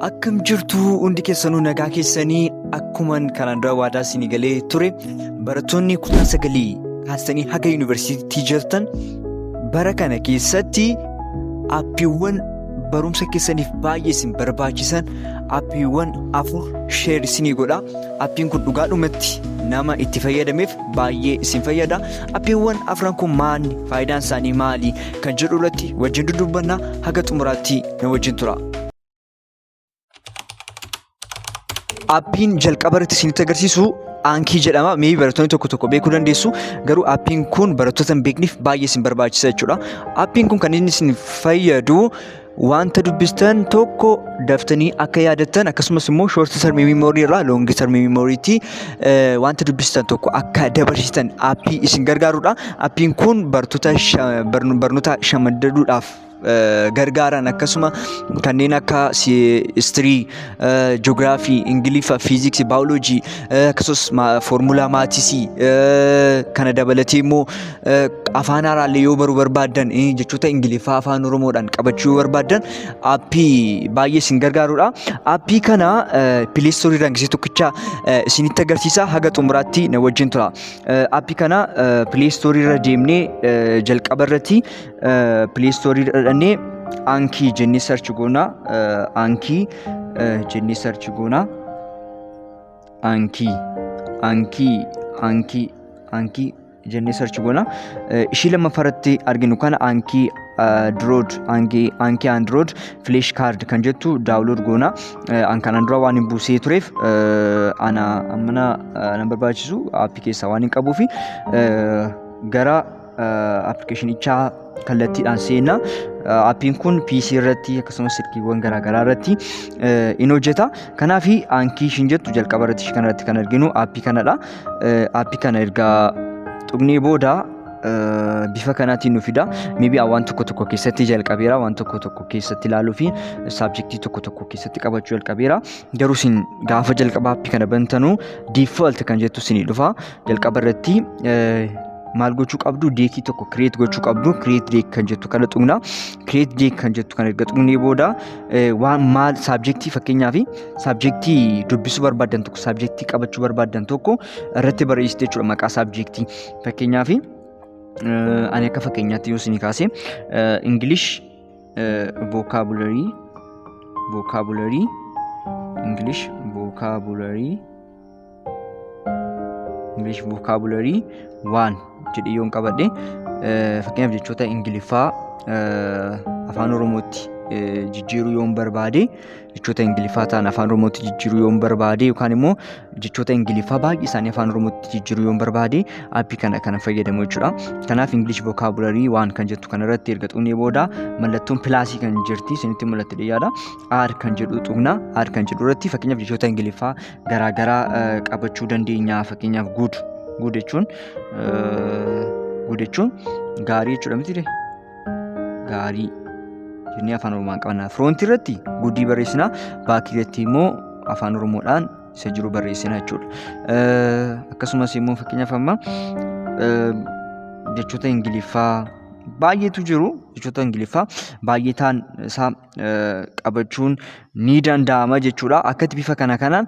Akkam jirtu hundi keessanuu nagaa keessanii akkuman kanaan dura waadaa isinii galee ture barattoonni kutaa sagalii kaastanii haga yuunivarsiitii jirtan bara kana keessatti appiiwwan barumsa keessaniif baay'ee isin barbaachisan appiiwwan 4 sheer isinii godha. Appiin kun dhugaadhumatti nama itti fayyadameef baay'ee isin fayyada. Appiiwwan afran kun maali? Faayidaan isaanii maali? Kan jedhu irratti wajjin dudubbanna haga xumuraatti na wajjin tura. Appiin jalqaba irratti isinitti agarsiisu Aankii jedhama. Mee barattoonni tokko tokko beekuu dandeessu. Garuu appiin kun barattoota hin beekneef baay'ee isin barbaachisa jechuudha. Appiin kun kan inni isin fayyadu wanta dubbistan tokko daftanii akka yaadattan akkasumas immoo short term memory irraa long term memorytti wanta dubbistan tokko akka dabarsitan appii isin gargaarudha. Appiin kun barattoota barnoota shamaddaduudhaaf gargaaran akkasuma kanneen akka histirii, ji'oogiraafii, ingiliffa, fiiziksii, baayoloojii akkasumas foormulaa maatisii kana dabalatee immoo afaan haaraallee yoo baruu barbaaddan jechoota ingiliffaa afaan oromoodhaan qabachuu yoo barbaaddan aappii baay'ee isin gargaarudha. Aappii kana pileestoorii irraan gisee tokkicha isinitti agarsiisa haga xumuraatti na wajjin tura. Aappii kana pileestoorii irra deemnee jalqaba irratti pileestoorii irra dhannee Aankii jennee sarchi goona. Aankii jennee sarchi goona. Aankii Aankii Aankii Aankii jennee sarchi goona. Ishii lammaffaa irratti arginu kana Aankii Android Aankii Android Flash Card kan jettu daawulood goona. An kanaan dura waan hin buusee tureef ana ammana nan barbaachisu aappii keessaa waan hin qabuufi gara appilikeeshinichaa kallattiidhaan seenna. Aappiin kun PC irratti akkasumas silkiiwwan garaagaraa irratti in hojjeta. Kanaaf aankii ishiin jettu jalqaba irratti ishii kanarratti kan arginu aappii kanadha. Aappii kana erga tuqnee booda bifa kanaatiin nu fida. Maybe waan tokko tokko keessatti jalqabeera, waan tokko tokko keessatti ilaaluu fi saabjektii tokko tokko keessatti qabachuu jalqabeera. Garuu isin gaafa jalqaba aappii kana bantanu default kan jettu isinii dhufa. Jalqaba irratti maal gochuu qabdu? Deekii tokko create gochuu qabdu. Create deck kan jettu kana tuqna. Create deck kan jettu kana erga tuqnee booda waan maal saabjektii fakkeenyaaf saabjektii dubbisuu barbaaddan tokko saabjektii qabachuu barbaaddan tokko irratti barreessitu jechuudha maqaa saabjektii. Fakkeenyaaf ani akka fakkeenyaatti yoo isinii kaase English vocabulary vocabulary English vocabulary English vocabulary waan jedhee yoon qabadhe fakkeenyaaf jechoota Ingiliffaa afaan Oromootti jijjiiruu yoon barbaade jechoota Ingiliffaa ta'an afaan Oromootti jijjiiruu yoon barbaade yookaan immoo jechoota Ingiliffaa baay'ee isaanii afaan Oromootti jijjiiruu yoon barbaade aappii kana kana fayyadamu jechuudha. Kanaaf English vocabulary waan kan jettu kanarratti erga tuqnee booda mallattoon pilaasii kan jirti isinitti mul'atti dhiyaadha. Add kan jedhu tuqna. Add kan jedhu irratti fakkeenyaaf jechoota Ingiliffaa garaagaraa qabachuu dandeenya. Fakkeenyaaf good good jechuun good jechuun gaarii jechuudha miti gaarii jennee afaan Oromoon qabanna. Firoontii irratti guddii barreessina. Baakii irratti immoo afaan Oromoodhaan isa jiru barreessina jechuudha. Akkasumas immoo fakkeenyaaf amma jechoota Ingiliffaa baay'eetu jiru. Jechoota Ingiliffaa baay'ee ta'an isaa qabachuun ni danda'ama jechuudha. Akkatti bifa kana kanaan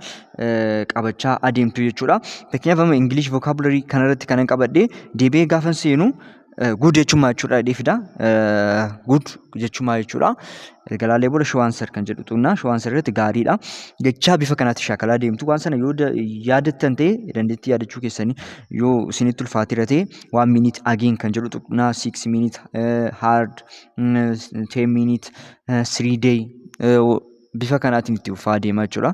qabachaa adeemtu jechuudha. Fakkeenyaaf amma English vocabulary kanarratti kanan qabadhe deebi'ee gaafan seenu good jechuun maal jechuudha jedhee fida. Good jechuun maal jechuudha. Erga laalee booda show answer kan jedhu tuqna. Show answer irratti gaariidha. Jechaa bifa kanaatti shaakalaa deemtu. Waan sana yoo yaadattan ta'e dandeettii yaadachuu keessanii yoo isinitti ulfaateera ta'e 1 minute again kan jedhu tuqna. 6 minute hard 10 minute 3 day bifa kanaatiin itti fufaa deema jechuudha.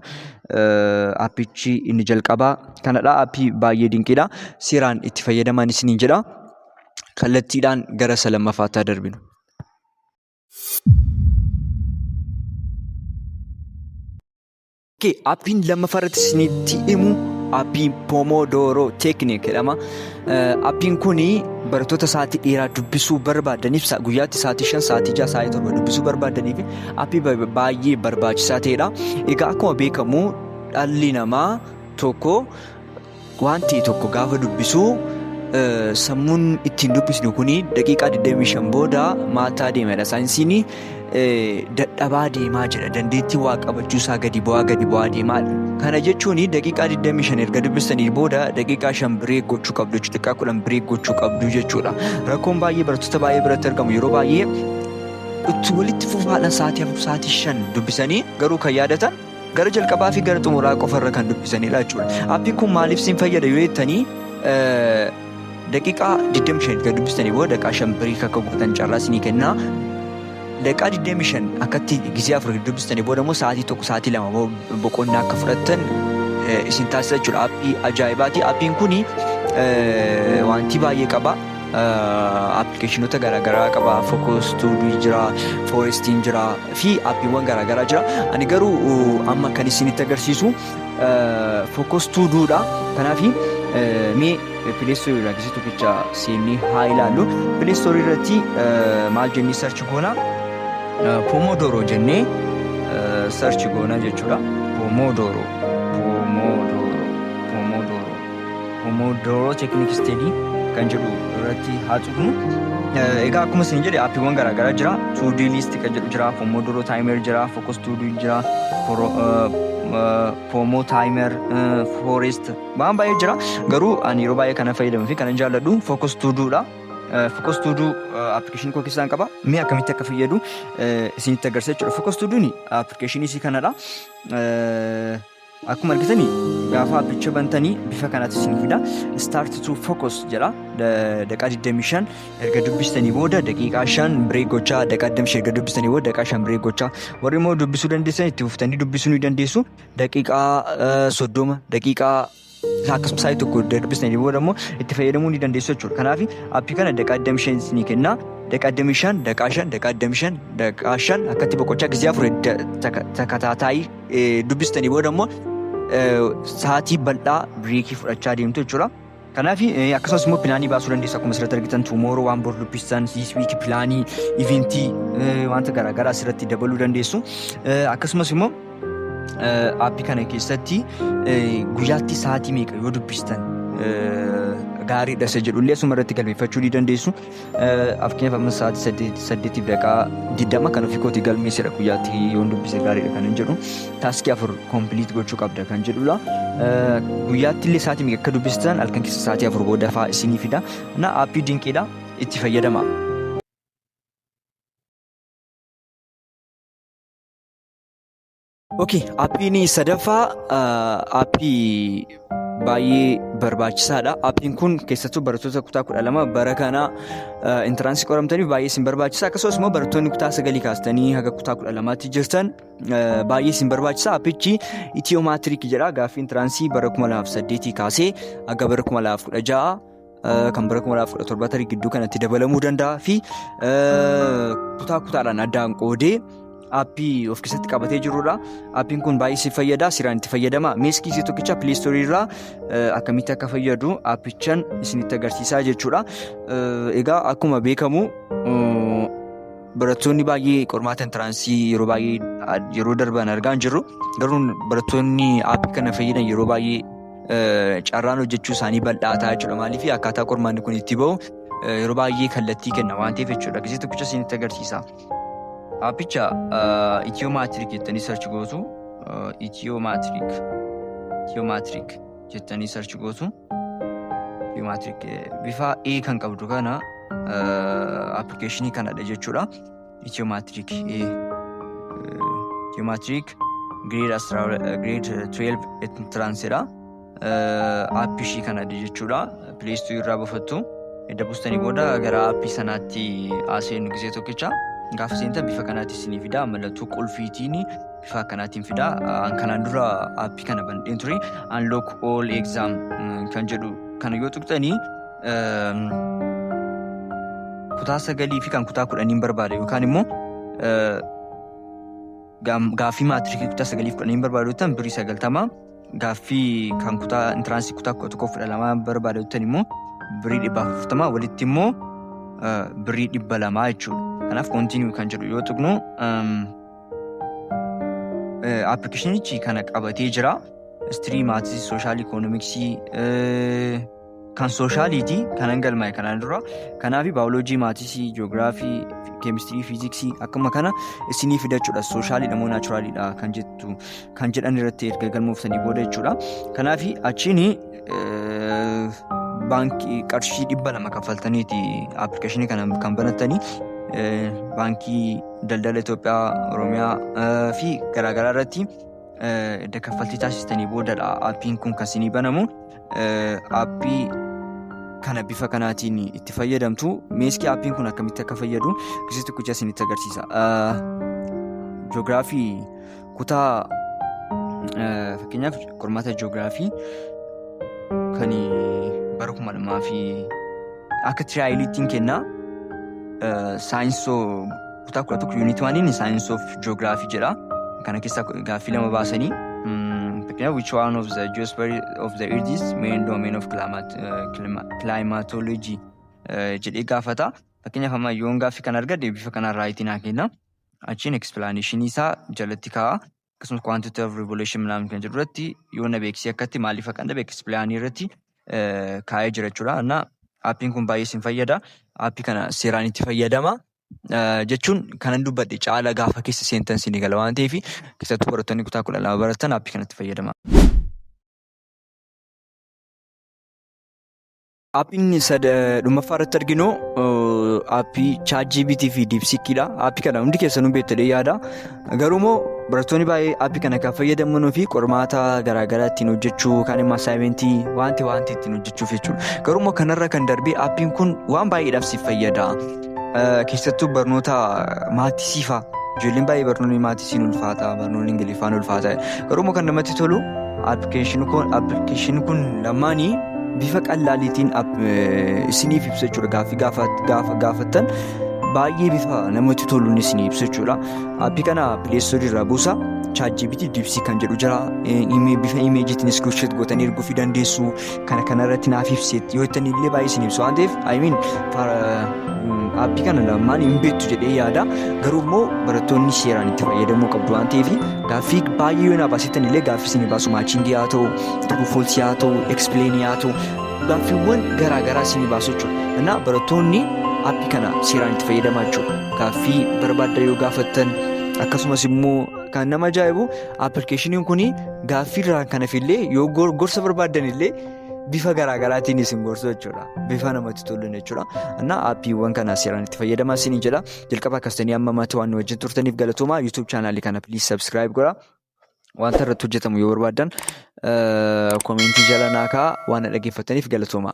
Appichi inni jalqabaa kanadha. Appii baay'ee dinqiidha. Seeraan itti fayyadamaan isiniin jedha. Kallattiidhaan gara isa lammaffaatti haa darbinu. Okay, appiin lammaffaa irratti isinitti himu appii Pomodoro Technique jedhama. Appiin kun barattoota sa'aatii dheeraa dubbisuu barbaadaniif guyyaatti sa'aatii 5, sa'aatii 6, sa'aatii 7 dubbisuu barbaadaniif appii baay'ee barbaachisaa ta'edha. Egaa akkuma beekamu dhalli namaa tokko waan ta'e tokko gaafa dubbisu Sammuun ittiin dubbisnu kuni daqiiqaa 25 booda maal ta'aa deemadha. Saayinsiin dadhabaa deemaa jira. Dandeettii waa qabachuusaa gadi bu'aa gadi bu'aa deemaadha. Kana jechuun daqiiqaa 25 erga dubbistanii booda daqiiqaa 5 break gochuu qabdu jechuudha. Daqiiqaa 10 break gochuu qabdu jechuudha. Rakkoon baay'ee barattoota baay'ee biratti argamu yeroo baay'ee itti walitti fufaadhaan sa'aatii 4, sa'aatii 5 dubbisanii garuu kan yaadatan gara jalqabaa fi gara xumuraa qofarra kan dubbisanidha jechuudha. Aappiin kun maaliif isin fayyada yoo jettanii, daqiiqaa 25 erga dubbistanii booda daqiiqaa 5 break akka gootan carraa isinii kenna. Daqiiqaa 25 akkatti gizee 4 dubbistanii booda immoo sa'aatii 1, sa'aatii 2 boqonnaa akka fudhattan isin taasisa jechuudha. Aappii ajaa'ibaati. Aappiin kun wanti baay'ee qaba. Appilikeeshinoota garaagaraa qaba. Focus To Do jira, Forestiin jira fi aappiiwwan garaagaraa jira. Ani garuu amma kan isinitti agarsiisu Focus To Do dha. Kanaaf mee Play Store irraa gisee tokkicha seennee haa ilaallu. Play Store irratti maal jennee search goona? Pomodoro jennee search goona jechuudha. Pomodoro, Pomodoro, Pomodoro, Pomodoro Technique Study kan jedhu irratti haa tuqnu. Egaa akkuma isin jedhe aappiiwwan garaagaraa jira. To Do list kan jedhu jira, Pomodoro timer jira, Focus To Do jira, Pomo timer, Forest, waan baay'ee jira. Garuu ani yeroo baay'ee kana fayyadamuu fi kanan jaalladhu Focus To Do dha. Focus To Do appilikeeshinii koo keessaan qaba. Mee akkamitti akka fayyadu isinitti agarsiisa jechuudha. Focus To Do'n appilikeeshinii isii kanadha. Akkuma argitanii gaafa appicha bantanii bifa kanaatti isin fida. Start to focus jedha. Daqiiqaa 25 erga dubbistanii booda daqiiqaa 5 break gochaa, daqiiqaa 25 erga dubbistanii booda daqiiqaa 5 break gochaa. Warri immoo dubbisuu dandeessan itti fuftanii dubbisuu ni dandeessu. Daqiiqaa 30, daqiiqaa akkasuma sa'aatii 1 dubbistanii booda immoo itti fayyadamuu ni dandeessu jechuudha. Kanaaf aappii kana daqiiqaa 25 isinii kenna. Daqiiqaa 25, daqiiqaa 5, daqiiqaa 25, daqiiqaa 5 akkatti boqochaa gizee 4 takataataayii dubbistanii booda immoo sa'aatii bal'aa breakii fudhachaa deemtu jechuudha. Kanaaf akkasumas immoo planii baasuu dandeessu. Akkuma asirratti argitan tomorrow, waan bor dubbistan, this week planii, eventii, wanta garaagaraa asirratti dabaluu dandeessu. Akkasumas immoo aappii kana keessatti guyyaatti sa'aatii meeqa yoo dubbistan gaariidha isa jedhullee asuma irratti galmeeffachuu ni dandeessu. Fakkeenyaaf amma sa'aatii 8:20 kan ofii kootii galmeessedha, guyyaatti yoon dubbise gaariidha kan hin jedhu. Taskii 4 complete gochuu qabda kan jedhudha. Guyyaatti illee sa'aatii meeqa akka dubbistan halkan keessa sa'aatii 4 booda fa'aa isinii fida. Na aappii dinqiidha, itti fayyadama. Okay, aappiin sadaffaa aappii baay'ee barbaachisaadha. Aappiin kun keessattuu barattoota kutaa 12 bara kana entrancii qoramtaniif baay'ee isin barbaachisa. Akkasumas immoo barattoonni kutaa 9 kaastanii haga kutaa 12tti jirtan baay'ee isin barbaachisa. Aappichi Ethio Matric jedha. Gaaffii entrancii bara 2008 kaasee haga bara 2016, kan bara 2017 tarii gidduu kanatti dabalamuu danda'a fi kutaa kutaadhaan addaan qoodee aappii of keessatti qabatee jirudha. Aappiin kun baay'ee si fayyada. Siraan itti fayyadama. Meeskii isii tokkicha Play Store irraa akkamitti akka fayyadu aappichan isinitti agarsiisaa jechuudha. Egaa akkuma beekamu barattoonni baay'ee qormaata entrancii yeroo baay'ee yeroo darban argaa hin jirru. Garuu barattoonni aappii kana fayyadan yeroo baay'ee carraan hojjechuu isaanii bal'aa ta'a jechuudha. Maaliif akkaataa qormaanni kun itti bahu yeroo baay'ee kallattii kenna waan ta'eef jechuudha. Gisee tokkicha isinitti agarsiisa. Aappicha Ethio Matric jettanii search gootu. Ethio Matric, Ethio Matric jettanii search gootu. Ethio Matric bifa A kan qabdu kana appilikeeshinii kanadha jechuudha. Ethio Matric A, Ethio Matric grade 12 entrance dha. Aappii ishii kanadha jechuudha. Play Store irraa buufattu. Edda buustanii booda gara aappii sanaatti haaseennu gisee tokkicha. Gaafa seentan bifa kanaatti isinii fida. Mallattoo qulfiitiin bifa akkanaatiin fida. An kanaan dura aappii kana banadheen ture. Unlock all exam kan jedhu kana yoo tuqxanii, kutaa 9 fi kan kutaa 10n barbaada yookaan immoo gaaffii maatirikii kutaa 9 fi 10n barbaadu jettan birrii 90, gaaffii kan kutaa entrancii kutaa 11 12 barbaada jettan immoo birrii 140, walitti immoo birrii 200 jechuudha. Kanaaf continue kan jedhu yoo tuqnu appilikeeshinichi kana qabatee jira. History, maths, social, economics, Kan socialiiti kanan galmaa'e kanaan dura. Kanaaf baayoloojii, mathsii, jiyoogiraafii, keemistirii, fiiziksii akkuma kana isinii fidachuudha. Socialiidha moo naturaliidha kan jettu kan jedhan irratti erga galmooftanii booda jechuudha. Kanaaf achiin baankii qarshii 200 kaffaltaniiti appilikeeshinii kana kan banattanii, baankii daldala Itoophiyaa, Oromiyaa fi garaagaraa irratti edda kaffaltii taasistanii boodadha aappiin kun kan isinii banamu. Aappii kana bifa kanaatiin itti fayyadamtu. Meeskii aappiin kun akkamitti akka fayyadu keessatti tokkicha isinitti agarsiisa. Jiyoogiraafii kutaa, fakkeenyaaf qormaata jiyoogiraafii kan bara 2000 fi akka trialiittiin kennaa. Saayinsoo kutaa 11 unit oneiin science of geography jedha. Kana keessaa gaaffii lama baasanii, fakkeenyaaf, "Which one of the geosphere of the earth is main domain of climatology?" jedhee gaafata. Fakkeenyaaf amma yoon gaaffii kana argadhe bifa kanaan rightii naa kenna. Achiin explanationii isaa jalatti kaa'a. Akkasumas quantity of revolution ምናምን kan jedhu irratti yoo na beeksisee akkatti maaliif akka dhabe explainii irratti kaa'ee jira jechuudha. እና aappiin kun baay'ee isin fayyada. Aappii kana seeraan itti fayyadama. Jechuun kanan dubbadhe caala gaafa keessa seentan isinii gala waan ta'eef, keessattuu barattoonni kutaa 12 baratan aappii kanatti fayyadama. Aappiin dhummaffaa irratti arginu aappii ChatGPT fi DeepSeekiidha. Aappii kana hundi keessanuu beektanii yaada. Garuu immoo barattoonni baay'ee aappii kana kan fayyadamanuu fi qormaata garaagaraa ittiin hojjechuu, kan immoo assignmentii wanti ittiin hojjechuuf jechuudha. Garuu immoo kanarra kan darbee aappiin kun waan baay'eedhaaf si fayyada. Keessattuu barnoota mathsii fa'a. Ijoolleen baay'ee barnoonni mathsiin ulfaata, barnoonni Ingiliffaan ulfaata. Garuu immoo kan namatti tolu appilikeeshinii kun lamaanii bifa qallaaliitiin isiniif ibsa jechuudha. Gaaffii gaafa gaafattan baay'ee bifa namatti toluun isinii ibsa jechuudha. Aappii kana Play Storeii irraa buusa. ChatGPT, DeepSeek kan jedhu jira. Bifa imageiitiin screenshot gootanii erguu fi dandeessu. Kana kanarratti naaf ibse yoo jettan illee baay'ee isin ibsu waan ta'eef, I mean, aappii kana lamaan hin beektu jedhee yaada. Garuu immoo barattoonni seeraan itti fayyadamuu qabdu waan ta'eef, gaaffii baay'ee yoo naa baasettan illee gaaffii isin baasu, matchingii haa ta'u, true falsii haa ta'u, explainii haa ta'u, gaaffiiwwan garaagaraa isin baasu jechuudha. Innaa barattoonni aappii kana seeraan itti fayyadamaa jechuudha. Gaaffii barbaaddan yoo gaafattan, akkasumas immoo kan nama ajaa'ibu appilikeeshiniin kun gaaffii irraa kan hafe illee yoo gorsa barbaaddan illee bifa garaagaraatiin isin gorsu jechuudha. Bifa namatti toluun jechuudha. Innaa aappiiwwan kana seeraan itti fayyadamaa isinii jedha. Jalqaba akkasitanii amma maatii waan nu wajjin turtaniif galatoomaa. YouTube channelii kana please subscribe godhaa. Wanta irratti hojjetamu yoo barbaaddan commentii jala naa kaa'aa. Waan na dhaggeeffataniif galatoomaa.